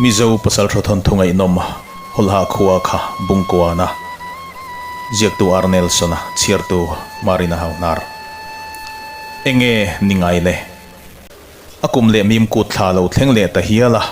Mizo Pasaltha thawnthu ngaihnawm Hawlha khua kha Bungkuana ziaktu R Nelson-a chhiartu Marina Hauhnar. Enge ni ngai le? A kum leh mim kut thla lo thleng leh ta hial a,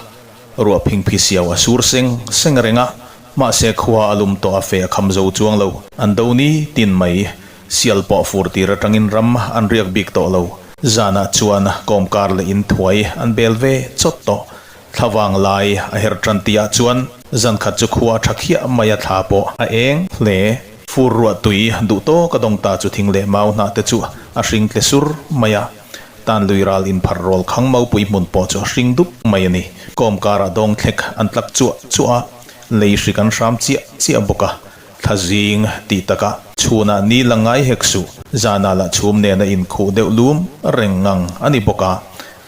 ruah phingphi siau a sur seng seng reng a, mahse khua a lum tawh a fe a kham zo chuang lo. An do ni tin mai, sial pawh fur tir atangin ram an riak bik tawh lo. Zanah chuan kawmkar leh in thuai an bel ve chawt tawh. Thlavang lai a her tan tihah chuan zan khat chu khua a tha khiah mai a thla pawh a eng hle. Fur ruah tui duh tawk a dawng ta chu thing leh mau hnah te chu a hring tle sur mai a. Tan lui ral inpharh rawl khang maupui hmun pawh chu a hring dup mai a ni. Kawm karah dawng thlek an tlak chuah chuah a, lei hrik an hram chiah chiah bawk a. Thla zing tih takah chhunah ni la ngai hek suh, zanah lah chhum nena inkhuh deuh lum reng ngang a ni bawk a.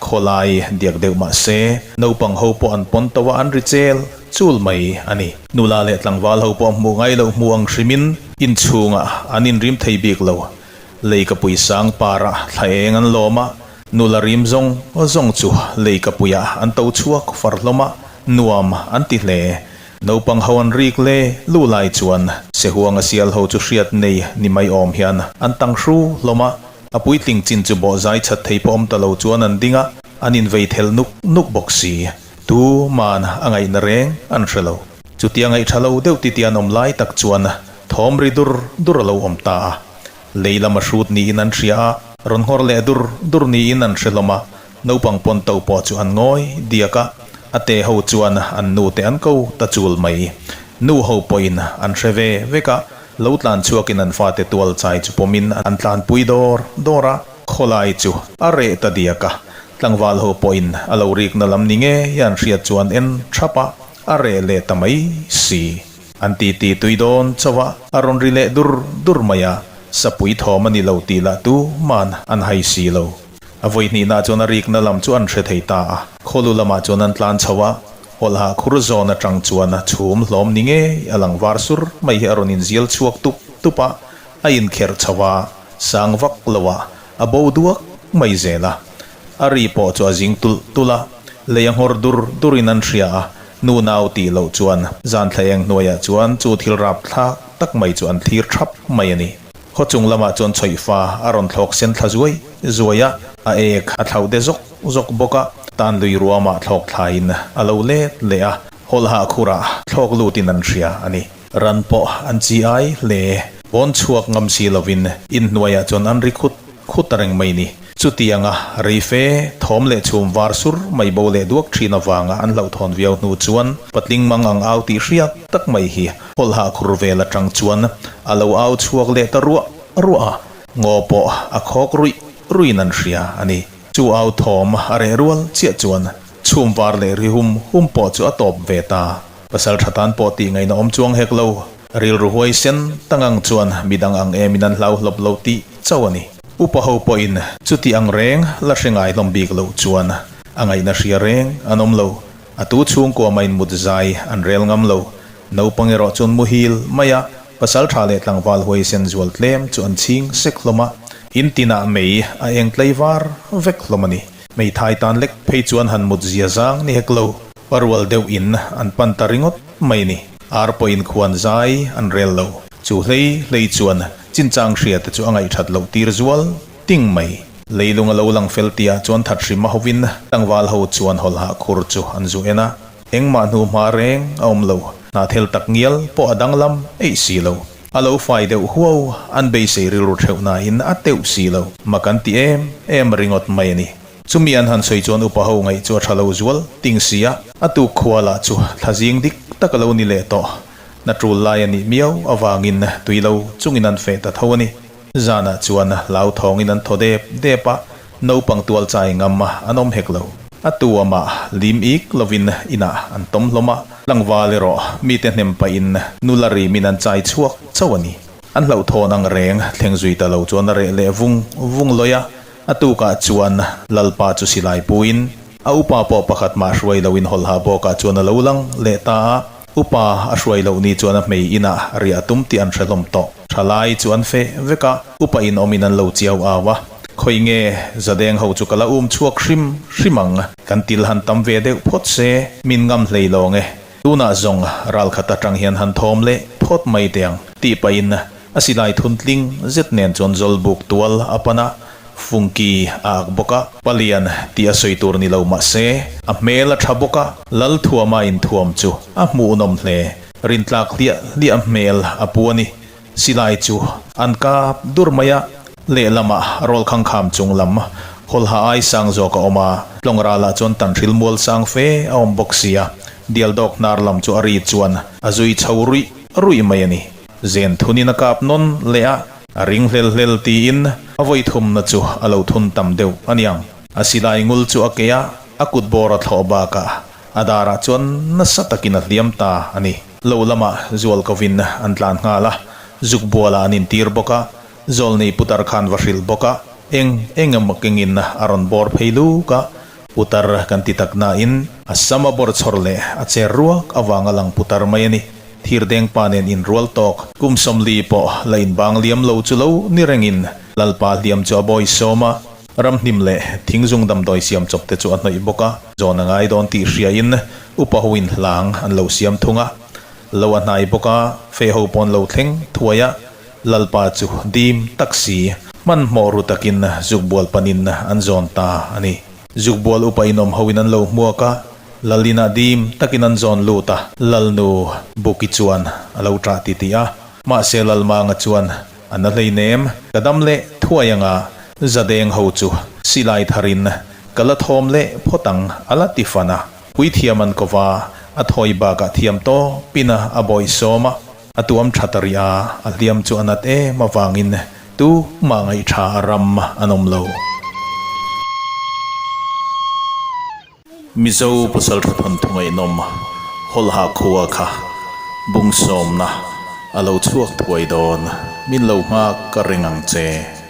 Khawlai diak deuh mah se, naupang ho pawh an pawn to a an ri chel chul mai a ni. Nula leh tlangval ho pawh hmuh ngai loh hmuh ang hrimin inchhungah an inrim thei bik lo. Leikapui sang parah thla eng an lawm a, nula rim zawng zawng chu leikapuiah an to chhuak far hlawm a, nuam an ti hle. Naupang ho an rik le lu lai chuan Sehuanga sial ho chu hriat nei ni mai awm hian an tang hru hlawm a, a puitling chin chu bawhzai chhat thei pawh awm ta lo chuan an ding a, an invei thelh nuk nuk bawk si. Tu man a ngaihna reng an hre lo. Chutia ngaihṭha lo deuh titi an awm lai tak chuan thawm ri dur dur a lo awm ta a. Lei lama hrut niin an hria a, rawn nghawr leh dur dur niin an hre hlawm a. Naupang pawn to pawh chu an ngawi diak a, a te ho chuan an nu te an ko ta chul mai. Nu ho pawhin an hre ve vek a, lo tlan chhuakin an fate tual chai chu pawmin an tlanpui dawr dawr a. Khawlai chu a reh ta diak a, tlangval ho pawhin a lo rikna lam ni ngei an hriat chu an en thap a, a reh leh ta mai si. An ti ti tui dawn chauh a, a rawn ri leh dur dur mai a, sapui thawm a ni lo tih lah tu man an hai si lo. A vawi hnihna chuan a rikna lam chu an hre thei ta a, khawlu lamah chuan an tlan chho a, hawlha khur zawn atang chuan a chhum hlawm ni ngei a lang var sur mai hi a rawn inzial chhuak tup tup a, a inkherh chho a, sang vak lo a, a bo duak mai zel a. A ri pawh chu a zing tulh tulh a, lei a nghawr dur durin an hria a, nu nau tih loh chuan zan thla eng hnuaiah chuan chu thil rap thlak tak mai chu an thlir thap mai a ni. Khaw chung lamah chuan chhawihfa a rawn thlawk sen thla zuai zuai a, a ek a thlauh de zawk zawk bawk a, tan lui ruamah thlawk thlaiin a lo let leh a, hawlha khurah thlawk lutin an hria a ni. Ran pawh an chi ai hle. Pawn chhuak ngam si lovin inhnuaiah chuan an ri khut khut reng mai ni. Chutianga reife thawm leh chhum var sur mai bo leh duak thin avanga an hlauhthawn viau hnu chuan patling mang ang au tih hriat tak mai hi hawlhah khur vel atang chuan a lo au chhuak leh ta ruah ruah a, ngaw pawh a khawk ruih ruihin an hria a ni. Chu au thawm a reh rual chiah chuan chhum var leh ri hum hum pawh chu a tawp ve ta. Pasal tha tan pawh tih ngaihna awm chuang hek lo. Rilru huaisen tangang chuan midang ang emin an hlau hlawp lo tih chauh a ni. Upa ho pawhin chuti ang reng la hre ngai hlawm bik loh chuan a ngaihna hria reng an awm lo. A tu chhungkua main mut zai an rel ngam lo. Naupang erawh chuan muhil mai a, pasal tha leh tlangval huaisen zual tlem chu an chhing sek hlawm a, in tinah mei a eng tlei var vek hlawm a ni. Hmeithai tan lek phei chuan han mut zia zang ni hek lo. Parual deuh in an pan ta ringawt mai ni. Ar pawhin khuan zai an rel lo. Chu hlei hlei chuan chinchang hria te chu a ngaihthat loh tir zual ting mai. Leilung a lo lang fel tihah chuan that hrim a hovin tlangval ho chuan hawlhah khur chu an zu en a. Engmah hnu hma reng a awm lo. Hnathel tak ngial pawh a danglam eih si lo. A lo fai deuh huau, an beisei rilru theuh nain a teuh si lo. Mak an ti em em ringawt mai a ni. Chumi an han sawi chuan upa ho ngaih chu a tha lo zual ting si a, a tuk khua lah chu thla zing dik tak a lo ni leh tawh. Na tul lai a nih miau avangin tui lo chungin an feh ta tho a ni. Zanah chuan hlauthawngin an thaw dep dep a, naupang tual chai ngam an awm hek lo. A tu amah lim ik lovin inah an tawm hlawm a, tlangval erawh mite hnem pahin nula rimin an chai chhuak chauh a ni. An hlauhthawn ang reng thleng zui ta lo chuan a reh leh vung vung lawih a, A tukah chuan Lalpa chu silai puin a upa pawh pakhat mah hruai loin hawlha bawkah chuan a lo lang leh ta a. Upa a hruai loh ni chuan a hmei inah riah tum tih an hre hlawm tawh. Thalai chu an feh vek a, upa in awmin an lo chiau au a. Khawi nge Zadeng ho chu ka la um chhuak hrim hrim ang, kan til han tam ve deuh phawt se, min ngam hlei lawng e. Tunah zawng ralkhat atang hian han thawm leh phawt mai teh ang, tih pahin a silai thun tling zet nen chuan Zawlbuk tual a pan a, Fungki a ak bawk a. Palian tih a sawi tur ni lo mah se, a hmel a tha bawk a, Lalthuama inthuam chu a hmuhnawm hle. Rintlak hliah hliah hmel a pu a ni. Silai chu an kap dur mai a, lehlamah rawlkhang kham chung lam hawlha ai sang zawk a awm a, tlawng ralah chuan tanhril mual sang fe a awm bawk si a, dialdawk hnar lam chu a ri chuan a zui chho ruih ruih mai a ni. Zen thunin a kap nawn leh a, a ring hlel hlel tiin a vawi thumna chu a lo thun tam deuh a niang. A silai ngul chu a ke a, a kut bawr a thlawh bakah a darah chuan nasa takin a hliam ta a ni. Lo lamah zual kovin an tlan nghal a, zuk bualah an intir bawk a, Zawlnei putar khan va hrilh bawk a, eng eng emaw kengin a rawn bawr phei luk a, putar kan ti tak nain a sam a bawr chhawr leh a cher ruak avanga lang putar mai a ni. Thirdeng pa nen inrual tawk, kum 40 pawh la inbang liam lo chu lo ni rengin Lalpa hliam chu a bawi sawm a, ramhnim leh thingzung damdawi siam chawp te chu a hnawih bawk a, zawn a ngai dawn tih hriain Upa hoin hlang an lo siam thung a, lo a hnai bawk a, fe ho pawn lo thleng thuai a, Lalpa chu dim tak si, hmanhmawh ru takin zukbual panin an zawn ta a ni. Zukbual upa inawm hoin an lo hmuak a, Lalina dim takin an zawn lut a, Lalnu Buki chuan a lo ṭah titih a, mahse Lalmanga chuan a na hleinem, ka dam leh thuai anga Zadeng ho chu silai tharin ka la thawm leh phawt ang a la ti fan a. Puithiam an ko va, a thawi bakah thiam tawpin a a bawihsawm a, a tuam tha ta rih a, a hliam chu a nat em avangin tu mah ngaihṭha a ram an awm lo. Mizo pasalṭha thawnthu ngaihnawm Hawlha khua kha bungsawmna a lo chhuak thuai dawn, min lo nghak ka ring ang che.